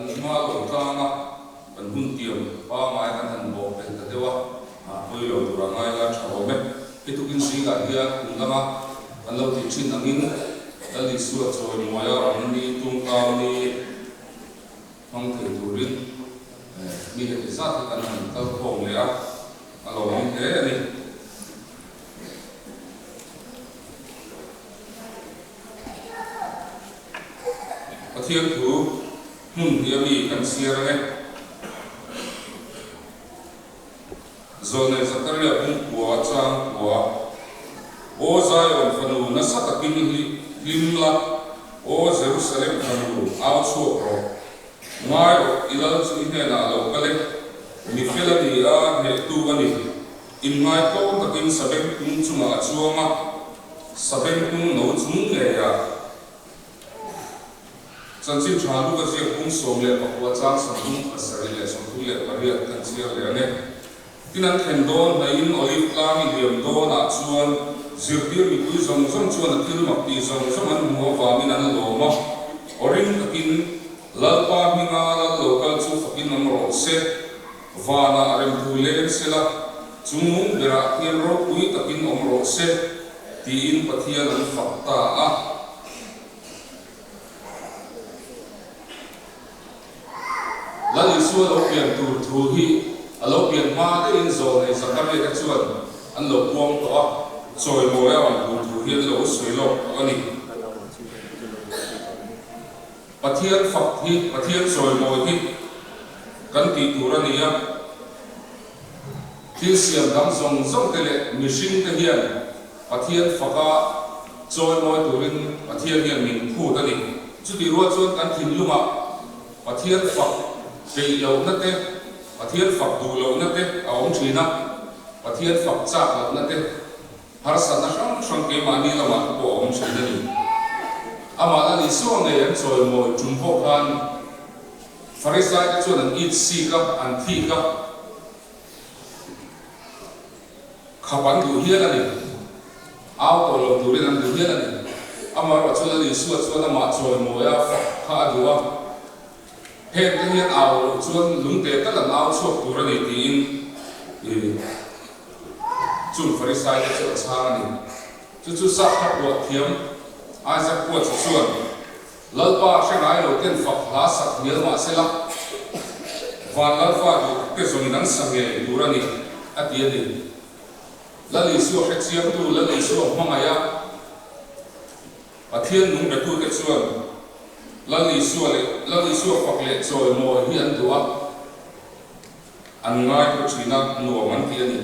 Kan hma lo tlang a, kan hun tiam pangngai kan han bawh belh ta deuh a, pawi lo tur a ngai la tha awm e. Hei tukin zingah hian kum danga kan lo tih thin angin Lal Isua chawimawi a awm ni, tungkau ni hmang thei turin mi heti zat hi kan han kal khawm leh a, a lawmawm hle a ni. Pathian thu hmun hi a mi kan chhiar ang e. Zawlnei Zakaria bungkua changkua, Aw Zion fanu nasa takin hlim la, Aw Jerusalem fanu au chhuak rawh. Ngai rawh, i lal chu i hnenah a lo kal e, mi fel a ni a, hnehtu a ni. Inngaihtlawm takin sabengtung chungah a chuang a, sabengtung no chung ngeiah chanchin tha Luka ziak bung 19 chang 38 kan chhiar leh ang e. Tin an thlen dawn hnaihin Olive tlang i liam dawnah chuan zirtir mipui zawng zawng chuan a thil mak tih zawng zawng an hmuh avangin an lawm a, awring takin Lalpa hminga lal lo kal chu fakin awm rawh se. Vanah remthu leng sela, chungnung berah khian ropui takin awm rawh se, tiin Pathian an fak ta a. Lal Isua lo pian tur thu hi a lo pian hma deuhin Zawlnei Zakaria te chuan an lo puang tawh a, chawimawi a awm tur thu hi an lo sawi lawk tawh a ni. Pathian fak hi, Pathian chawimawi hi kan tih tur a ni a. Thil siam dang zawng zawng te leh mihring te hian Pathian faka chawimawi turin Pathian hian min phut a ni. Chutih rual chuan kan thinlungah Pathian fak peih lohna te, Pathian fak duh lohna te a awm thin a, Pathian fak chak lohna te, Harsatna hrang hrang keimahni lamah te pawh a awm thin a ni. Amah Lal Isua ngei an chawimawi tum pawh khan Farisai te chuan an it sik a, an thik a, khap an duh hial a ni. Au tawh lo turin an duh hial a ni. Amaherawh chu Lal Isua chuan amah chawimawi a fak kha a duh a, heng te hian au loh chuan lungte tal an au chhuak tur a ni tiin i Chung Farisai te chu a chhang a ni. Chu chu Sakha puah thiam Isaac Watts chuan, Lalpa hre ngai lo ten fak hla sak hnial mah se la, van Lalfa duh te zawngin an sa ngei tur a ni, a ti a ni. Lal Isua hre chiangtu Lal Isua hmangaih a, Pathian nung betute chuan Lal Isua leh Lal Isua fak leh chawimawi hi an duh a. An ngai pawh thin a, nuam an ti a ni.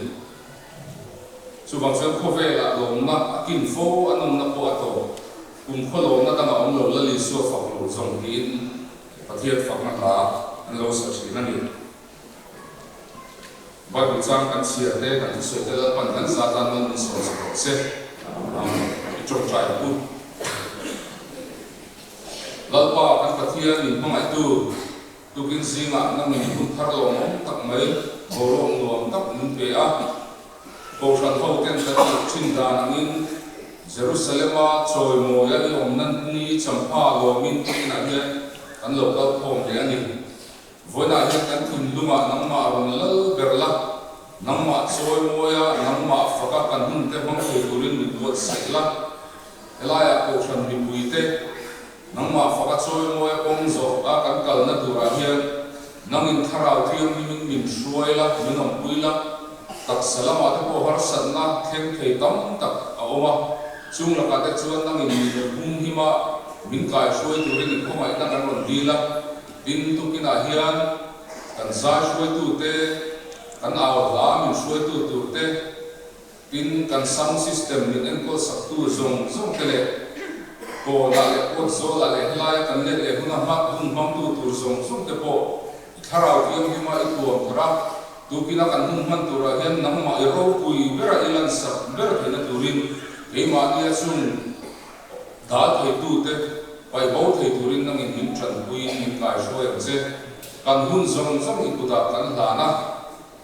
Chuvang chuan khawvelah lawmna a kin fo, a nawmna pawh a tawp. Kum khaw lawmna dangah awm lo Lal Isua fak lo zawng tiin Pathian fakna hla an lo sa thin a ni. Bible chang kan chhiar te, kan thusawi te Lalpan kan za tan mal min sawn sak rawh se. Amen. I tawngtai ang u. Lalpa kan Pathian min hmangaihtu. Tukin zingah nangin hun thar lawmawm tak mai, boruak nuam tak min pe a. Kohhran ho ten kan tih thin dan angin Jerusalema chawimawi a i awm nan ni champha lawmin tukinah hian kan lo kal khawm leh a ni. Vawiinah hian kan thinlungah nangmah rawn lal ber la, nangmah chawimawia, nangmah faka kan hun te hmang thei turin min buatsaih la. Helaiah kohhran mipuite Nangmah faka chawimawi a kawng zawh a kan kalna turah hian nangin thlarau thianghlimin min hruai la, min awmpui la, taksa lamah te pawh harsatna thleng thei tam tak a awm a, chung lakah te chuan nangin min rawn humhim a, min kaihruai turin i khawngaihna kan rawn dil a, tin tukinah hian kan zai hruaitute, kan au hla min hruaitu turte, Tin, kan sound system min enkawl saktu zawng zawng te leh kawnah leh kawt zawlah leh helaia kan let leh huna hma hun hmangtu tur zawng zawng te pawh i thlarau thianghlim a i tuam thar a, tukina kan hun hman turah hian nangmah i ropui bera i lansak ber theihna turin keimahnia chung dal theitute paihbo thei turin nangin min tanpuiin min kaihruai ang che. Kan hun zawng zawng i kutah kan hlan a.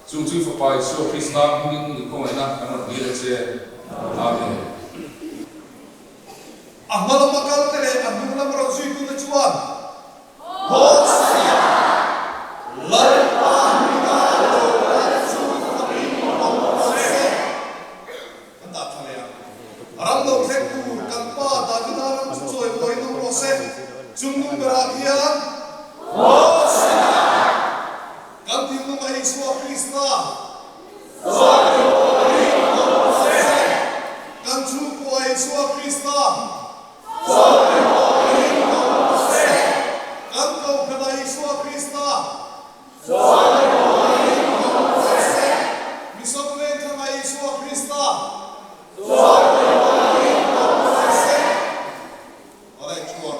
Chung chu Fapa Isua Krista hmingin i khawngaihna kan rawn dil a che. Amen. A hma lama kalte leh a hnung lama rawn zuitute chuan Hosea! Krista. Chawimawiin awm rawh se. Kan chhungkua Isua Krista. Chawimawiin awm rawh se. Kan Kohhrana Isua Krista. Chawimawiin awm rawh se. Mizoram thanga Isua Krista. Chawimawiin awm rawh se. Awle chuan.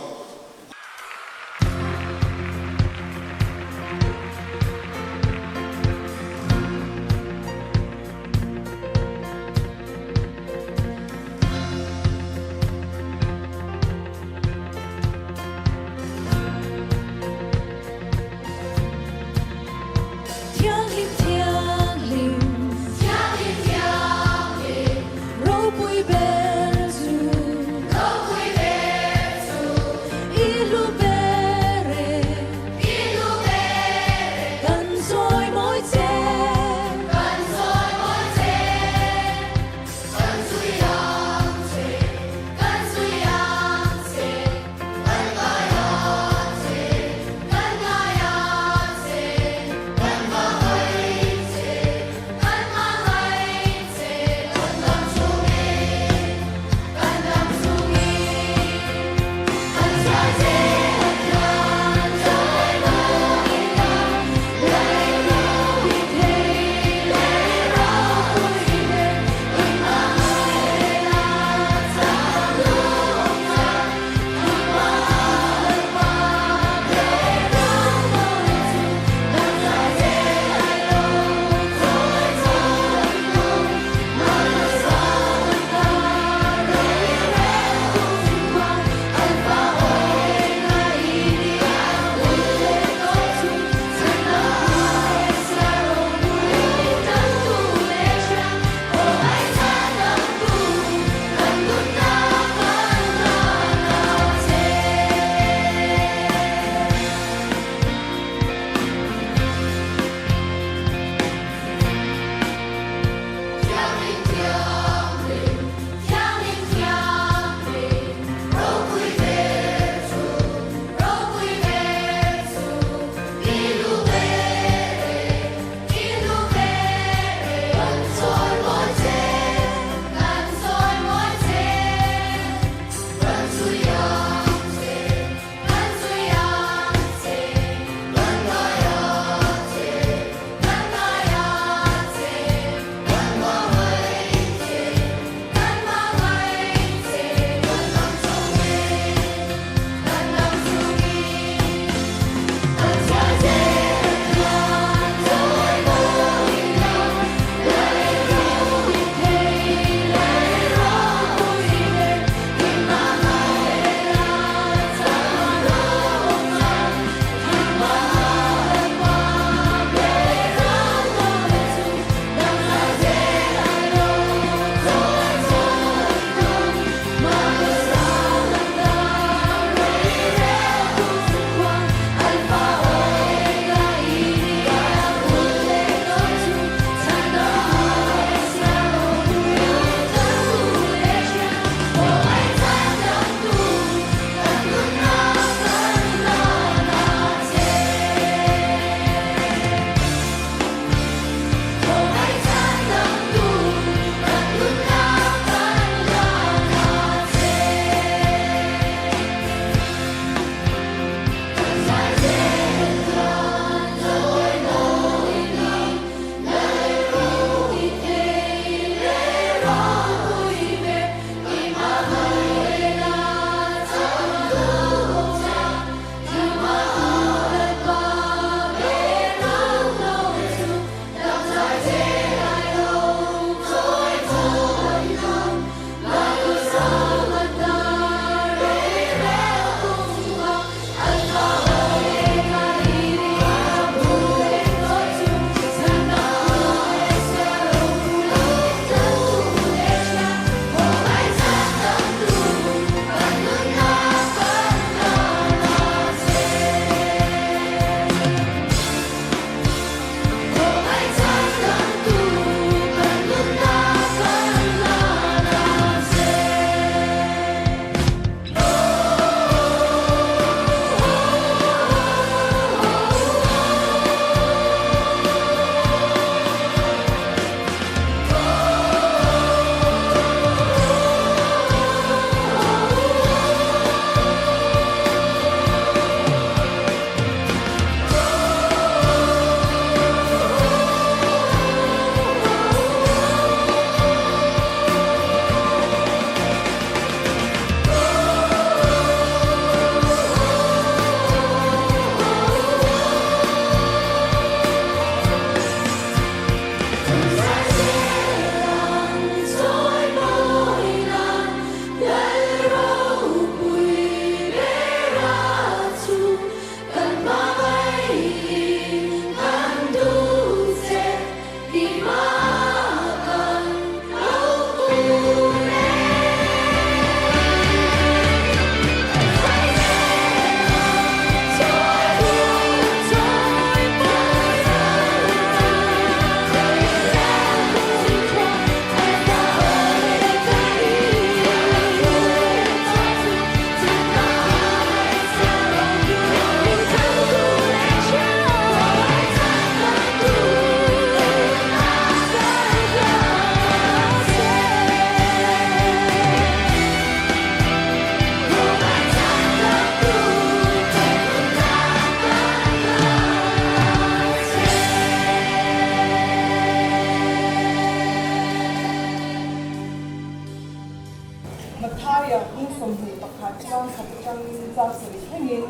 Matthaia bung 21 chang khat atangin chang sarih thlengin,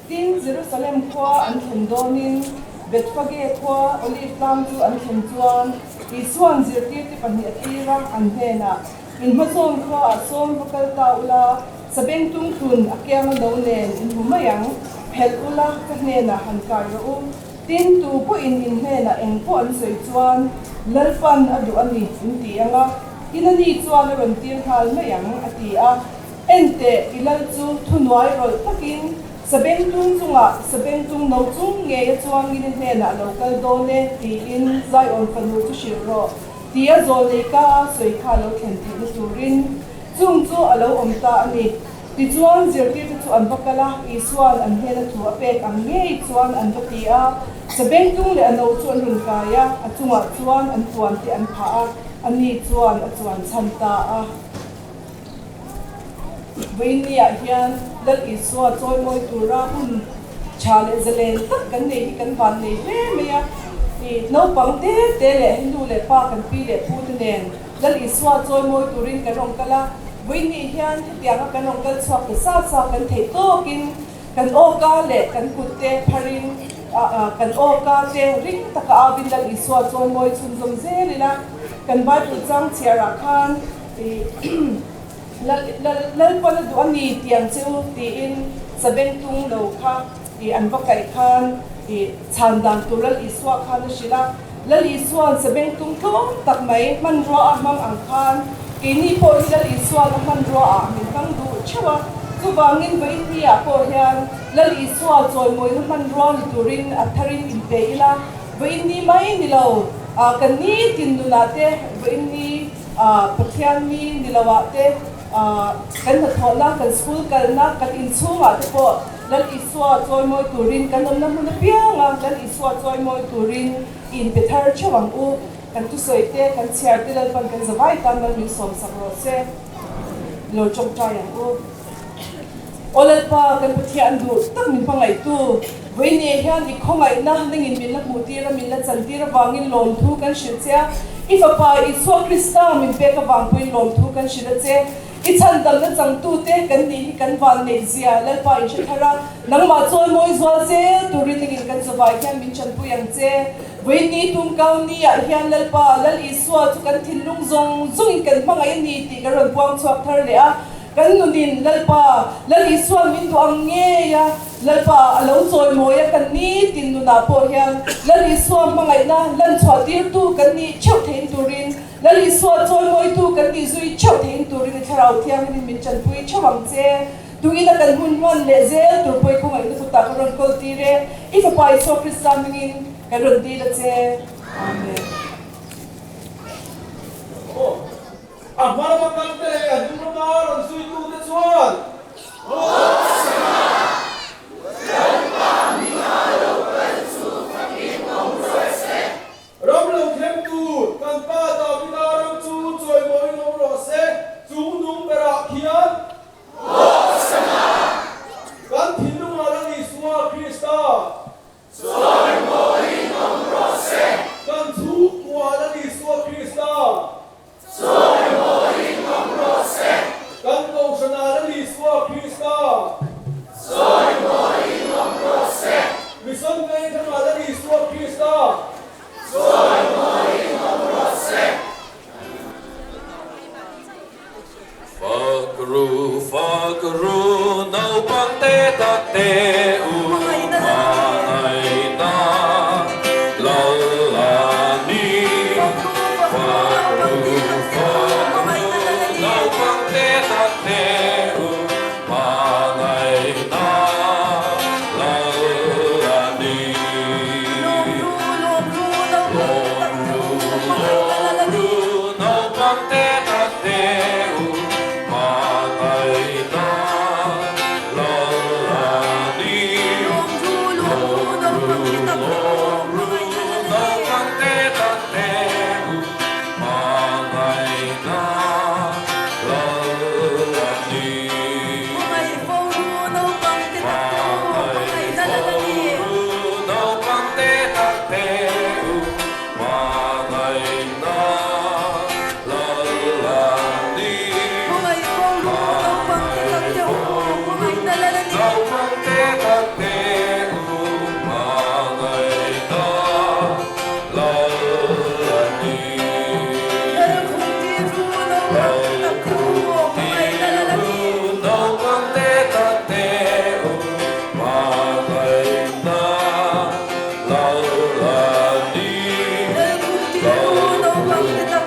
Tin, Jerusalem khua an thlen dawnin Bethphage khua Olive tlang chu an thlen chuan Isua'n zirtirte pahnih a tir a, an hnenah, In hmazawn khuaah sawn va kal ta ula, sabengtung hlun a kianga no nen in hmu mai ang, phelh ula ka hnenah han kai rawh u. Tin, tu pawhin in hnenah eng pawh an sawi chuan, Lalpan a duh a ni, in ti ang a, tin a ni chuan a rawn tir nghal mai ang, a ti a. Enteh, i lal chu thunuai rawlh takin sabengtung chungah sabengtung no chung ngei a chuangin i hnenah a lo kal dawn e, tiin Zion fanu chu hrilh rawh, tia zawlnei ka a sawi kha a lo thlen theihna turin chung chu a lo awm ta a ni. Tichuan, zirtirte chu an va kal a, Isua'n an hnena thu a pek ang ngei chuan an va ti a. Sabengtung leh a no chu an rawn kai a, a chungah chuan an puan te an phah a, ani chuan a chuan chhan ta a. Vawiinniah hian Lal Isua chawimawi tura hun tha leh zalen tak kan nei hi kan van nei hle mai a. Naupang te te leh nu leh pa kan pi leh pu te nen Lal Isua chawimawi turin kan rawn kal a, vawiinnih hian hetianga kan rawn kal chhuak ta sa sa kan theih tawkin kan awka leh kan kut te pharin kan awka te ring taka auvin Lal Isua chawimawi chhunzawm zel ila kan Bible chang chhiarah khan Lalpan a duh a ni tiang che u tiin sabengtung lo kha an va kaih khan chhan dan tur Lal Isua khan a hrilh a. Lal Isua'n sabengtung tlawm tak mai hmanrua a hmang ang khan keini pawh hi Lal Isua'n a hmanrua ah min hmang duh theuh a. Chuvangin vawiinni-ah pawh hian Lal Isua chawimawina hmanrua ni turin a tharin inpe ila, vawiinni mai ni lo, kan nitin nunah te vawiinni Pathian mi ni lo ah te kan hnathawhna, kan school kalna, kan inchhungah te pawh Lal Isua chawimawi turin kan awmna hmun apianga Lal Isua chawimawi turin i inpe thar theuh ang u. Kan thusawi te, kan chhiar te Lalpan kan zavai tan mal min sawmsak rawh se. Lo tawngtai ang u. Aw Lalpa, kan Pathian duh tak min hmangaihtu, vawiinniah hian i khawngaihna nangin min la hmuhtir a, min la chantir avangin lawmthu kan hrilh che a. I Fapa Isua Krista min pek avang pawhin lawmthu kan hrilh a che. I chhandamna changtute kan nih hi kan vanneih zia Lalpa in hre thar a, nangmah chuan mawi zual zel turin nangin kan zawai hian min chanpui ang che. Vawiinni tumkau niah hian Lalpa, Lal Isua chu kan thinlung zawng zawngin kan hmangaih a ni tih kan rawn puang chhuak thar leh a. Kan nunin Lalpa, Lal Isua'n min duh ang ngei a, Lalpa a lo chawimawi a kan nitin nunah pawh hian Lal Isua hmangaihna lan chhuah tirtu kan nih theuh theihin turin, Lal Isua chawimawitu kan nih zui theuh theihin turin i Thlarau Thianghlimin min tanpui theuh ang che. Tuina kan hun hman leh zel tur pawh i khawngaihna kutah kan rawn kawl tir e. I Fapa Isua Krista hmingin kan rawn dil a che. Amen. A hma lama kalte leh a hnung lama rawn zuitute chuan. Hosana! Lalpa hmingah lo kal chu fakin awm rawh se. Ram lo thleng tur kan pa Davida ram chu chawimawiin awm rawh se, chung nung berah khian. Hosana! Kan thinlungah Lal Isua Krista. Chawimawiin awm rawh se.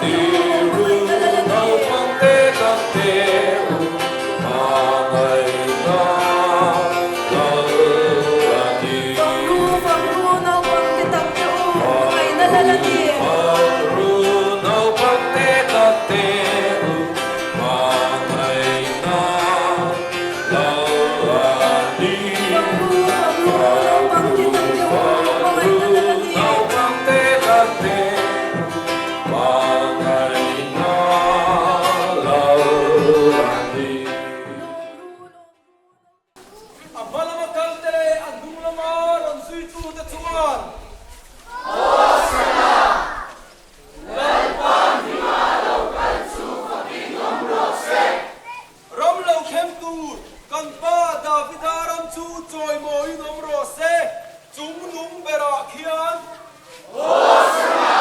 Tiru naupang te tak te u hmangaihna lal a ni. Fak ru naupang te tak te u hmangaihna lal a ni. Fak ru fak ru naupang te tak te u hmangaihna lal a ni. A hma lama kalte leh a hnung lama rawn zuitute chuan Hosana! Lalpa hmingah lo kal chu fakin awm rawh se! Ram lo thleng tur kan pa Davida ram chu chawimawiin awm rawh se, chung nung berah khian Hosana!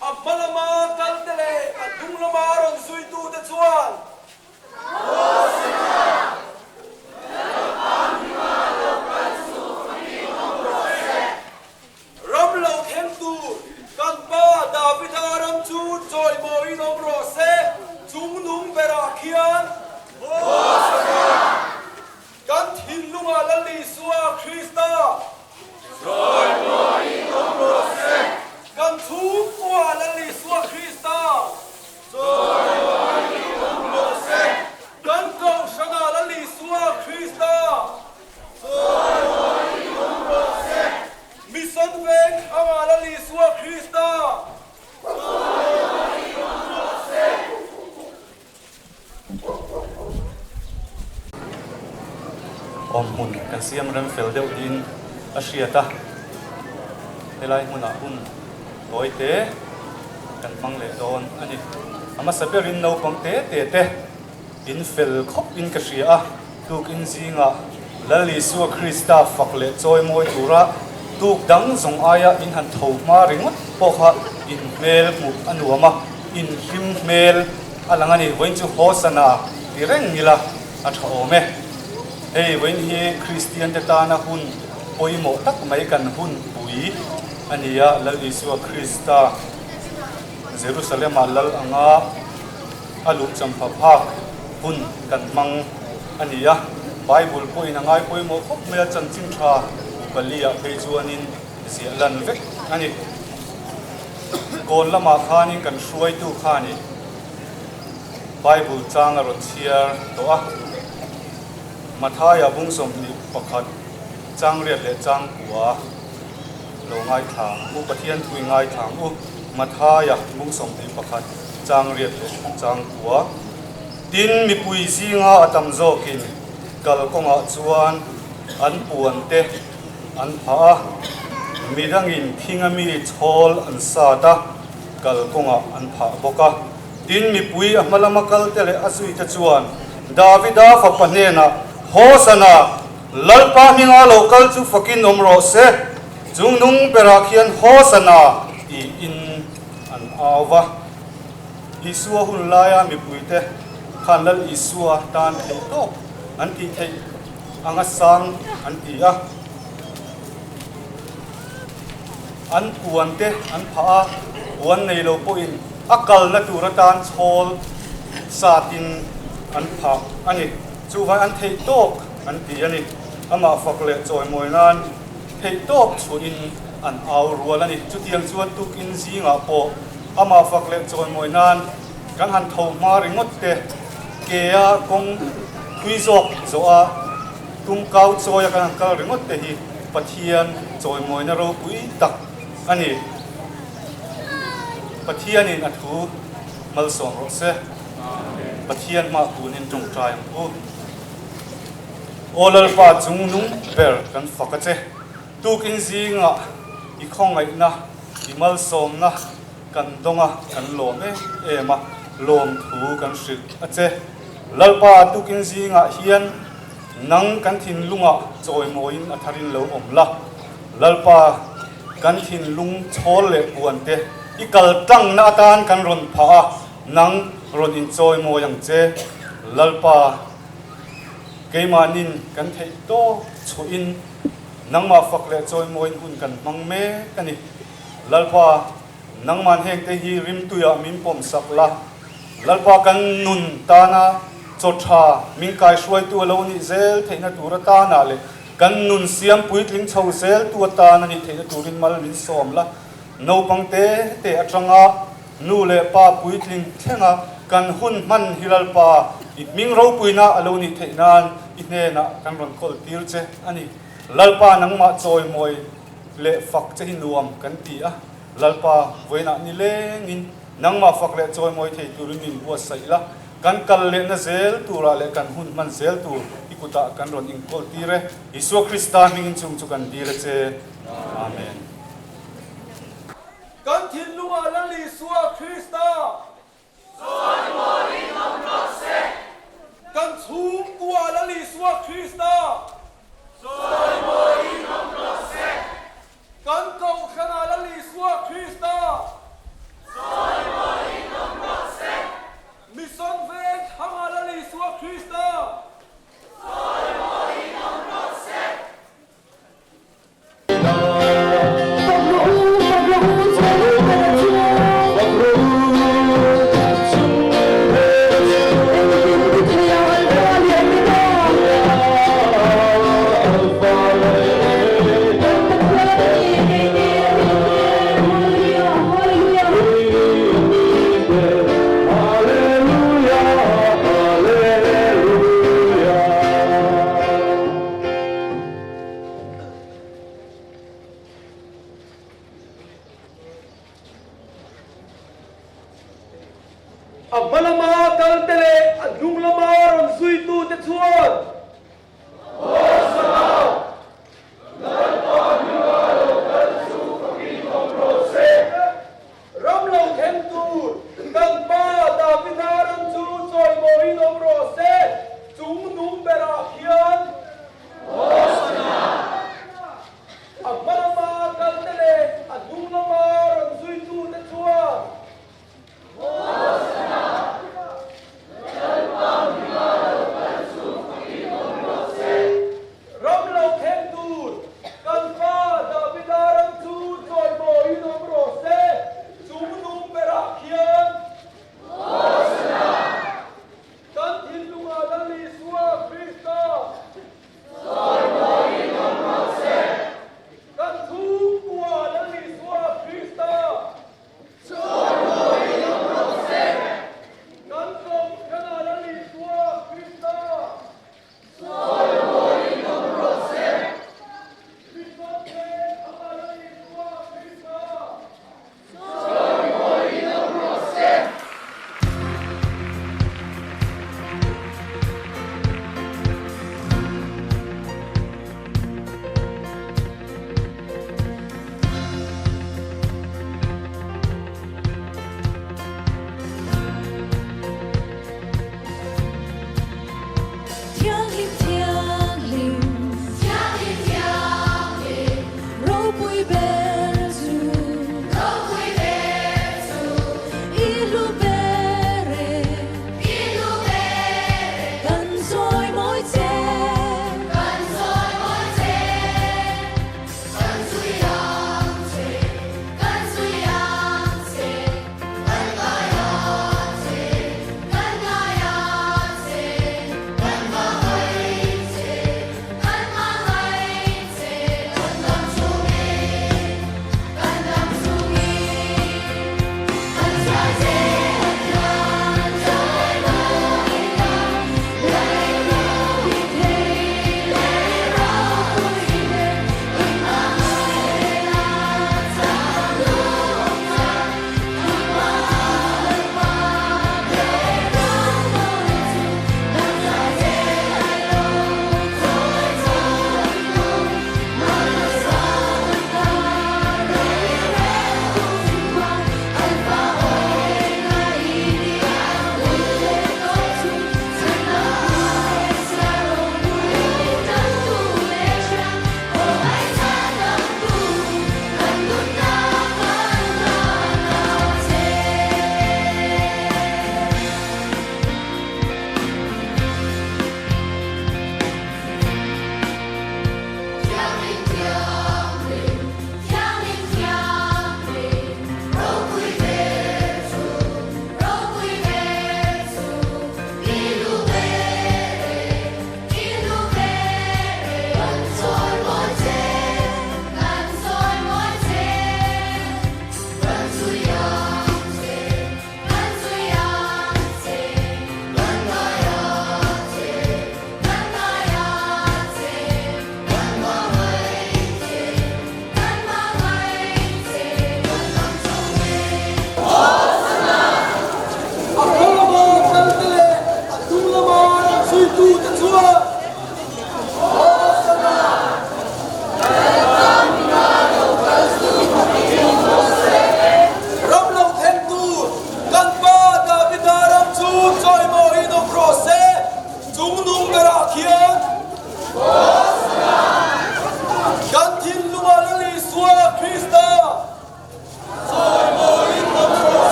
A hma lama kalte leh a hnung lama rawn zuitute chuan Ram lo thleng tur kan pa Davida ram chu chawimawiin awm rawh se, chungnung berah khian kan thinlungah Lal Isua Krista chawimawiin awm rawh se, kan chhungkuaah Lal Isua Krista Kan Kohhrana Lal Isua Krista Mission Veng anga Lal Isua Krista Awmhmun kan siam rem fel deuh niin a hriat a, helai hmunah hun tawi te kan hmang leh dawn a ni. A hmasa berin naupang te te te in fel khawp in ka hria a, tukin zingah Lal Isua Krista fak leh chawi mawi tura tuk dang zawng aia in han tho hma ringawt pawh kha in hmel hmuh a nuam a, in hlim hmel a lang a ni. Vawiin chu Hosana ti reng ila a tha awm e. Hei vawiin hi Kristian te tana hun pawimawh tak mai kan hun pui a ni a, Lal Isua Krista Jerusalem-ah lal anga a luh champha phak hun kan hmang a ni a. Bible pawhin a ngai pawimawh khawp mai a, chanchin tha pali-ah phei chuanin ziah lan vek a ni. Kawn lamah khanin kan hruaitu khanin Bible chang a rawn chhiar tawh a, Mathaia bung 21 chang riat leh chang kua lo ngaithla ang u, Pathian thu i ngaithla ang u, Mathaia bung 21 chang riat leh chang kua. Tin, mipui zinga a tam zawkin kalkawngah chuan an puan te an phah a, midangin thinga mi chhawl an sat a, kalkawngah an phah bawk a. Tin, mipui a hma lama kalte leh a zuite chuan Davida fapa hnenah, Hosana! Lalpa hminga lo kal chu fakin awm rawh se, chung nung berah khian Hosana! tiin an au va. Isua hun laia mipuite khan Lal Isua tan theih tawk an tih theih anga sang an ti a. An puan te an phah a, puan nei lo pawhin a kalna tur atan chhawl satin an phah a ni. Chuvai an theih tawk an ti a ni. Amah fak leh chawimawi nan theih tawk chhuahin an au rual a ni. Chutiang chuan tukin zingah pawh amah fak leh chawimawi nan kan han tho hma ringawt te, kea kawng thui zawk zawh a, Tum kau chawia kan han kal ringawt te hi Pathian chawimawina ropui tak a ni. Pathianin a thu malsawm rawh se. Pathian hmah tunin tawngtai ang u. Aw Lalpa chung nung ber kan fak a che. Tukin zingah i khawngaihna, i malsawmna kan dawng a, kan lawm em em a, lawmthu kan hrilh a che. Lalpa tukin zingah hian nang kan thinlungah chawimawiin a tharin lo awm la. Lalpa kan thinlung chhawl leh puan te i kal tangna atan kan rawn phah a, nang rawn inchawimawi ang che. Lalpa keimahnin kan theih tawk chhuahin nangmah fak leh chawimawiin hun kan hmang mek a ni. Lalpa. Nangman hengte hi rimtuiah min pawmsak la, Lalpa kan nun tana chaw tha min kaihruaitu a lo nih zel theihna tur atana leh kan nun siam puitling chho zeltu atan a nih theihna turin mal min sawm la. Naupang te te atanga nu leh pa puitling thlenga kan hun hman hi Lalpa i hming ropuina a lo nih theih nan i hnenah kan rawn kawl tir che a ni. Lalpa nangmah chawimawi leh fak che hi nuam kan ti a, Lalpa vawiinah ni lengin nangmah fak leh chawimawi thei turin min buatsaih la, kan kal lehna zel turah leh kan hun hman zel tur i kutah kan rawn inkawl tir e. Isua Krista hmingin chung chu kan dil a che. Amen. Kan thinlungah Lal Isua Krista. Chawimawiin awm rawh se. Kan chhungkuah Lal Isua Krista. Chawimawiin awm rawh se. Kan Kohhranah Lal Isua Krista. Chawimawiin awm rawh se. Mission veng thlangah Lal Isua Krista. Chawimawiin awm rawh se. A hma lama kalte leh a hnung lama rawn zuitute chuan, Hosana! Lalpa hminga lo kal chu fakin awm rawh se! Ram lo thleng tur kan pa Davida ram chu chawimawiin awm rawh se, chung nung berah khian Hosana! A hma lama kalte leh a hnung lama rawn zuitute chuan Hosana! Lalpa hminga lo kal chu fakin awm.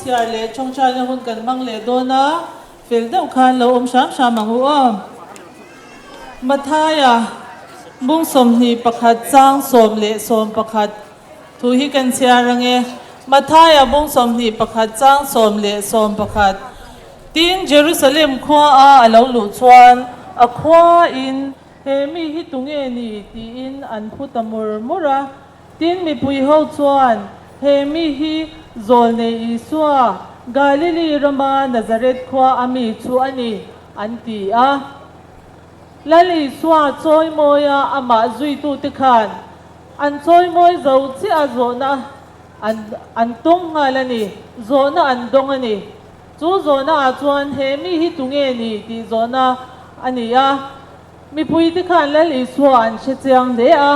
chhiar leh tawngtaina hun kan hmang leh dawn a, fel deuh khan lo awm hram hram ang u aw. Mathaia bung 21 chang 11 thu hi kan chhiar ang e. Mathaia bung 21 chang 11. Tin, Jerusalem khua a a lo luh chuan a khua in he mi hi tunge ni tiin an phu ta mur mur a. Tin, mipui ho chuan he mi hi Zawlnei Isua, Galili rama Nazareth khua a mi chu a ni, an ti a. Lal Isua chawimawia amah zuitute khan an chawimawi zo chiah a zawhna an an tawng nghal a ni, zawhna an dawng a ni. Chu zawhna ah chuan he mi hi tunge ni tih zawhna a ni a. Mipuite khan Lal Isua an hre chiang hle a,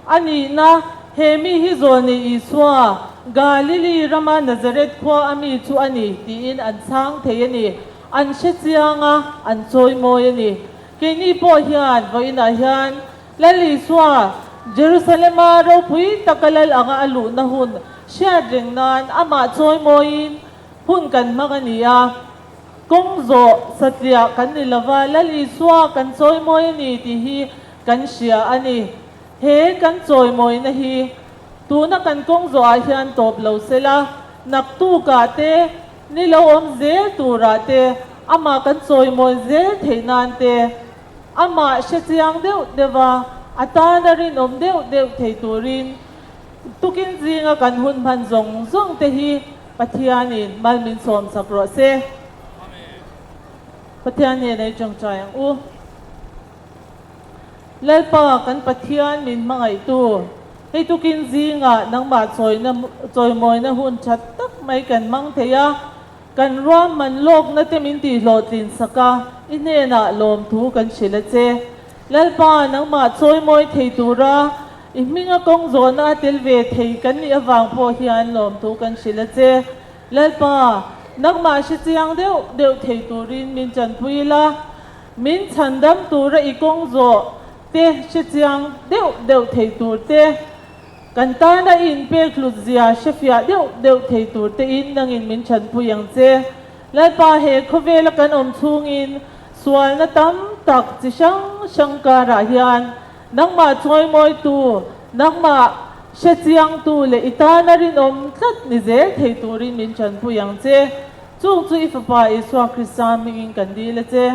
a nihna, he mi hi Zawlnei Isua, Galili rama Nazareth khua a mi chu a ni, tiin an chhang thei a ni. An hre chiang a, an chawimawi a ni. Keini pawh hian vawiinah hian Lal Isua, Jerusalema ropui taka lal anga a luhna hun hriat reng nan amah chawimawiin hun kan hmang a ni a. Kawng zawh satliah kan ni lova, Lal Isua kan chawimawi a ni tih hi kan hria a ni. He kan chawimawina hi tuna kan kawng zawhah hian tawp lo sela, naktukah te, ni lo awm zel turah te, amah kan chawimawi zel theih nan te, amah hre chiang deuh deuh a, a tana rinawm deuh deuh thei turin tukin zinga kan hun hman zawng zawng te hi Pathianin mal min sawm sak rawh se. Pathian hnenah i tawngtai ang u. Lalpa kan Pathian min hmangaihtu, hei tukin zingah nangmah chawina chawimawina hun tha tak mai kan hmang thei a, kan ruahman lawkna te min tihhlawhtlin sak a, i hnenah lawmthu kan hrilh a che. Lalpa nangmah chawimawi thei tura I hminga kawng zawhna a tel ve thei kan nih avang pawh hian lawmthu kan hrilh a che. Lalpa, nangmah hre chiang deuh deuh thei turin min chanpui la, min chhandam tura i kawng zawh te hre chiang deuh deuh thei tur te, kan tana i inpek hlut zia hre fiah deuh deuh thei tur tein nangin min chanpui ang che. Lalpa, he khawvela kan awm chhungin sualna tam tak chi hrang hrang karah hian Nangmah chawimawitu, nangmah hrechiangtu leh i tana rinawm tlat ni zel thei turin min tanpui ang che. Chung chu i Fapa Isua Krista hmingin kan dil a che.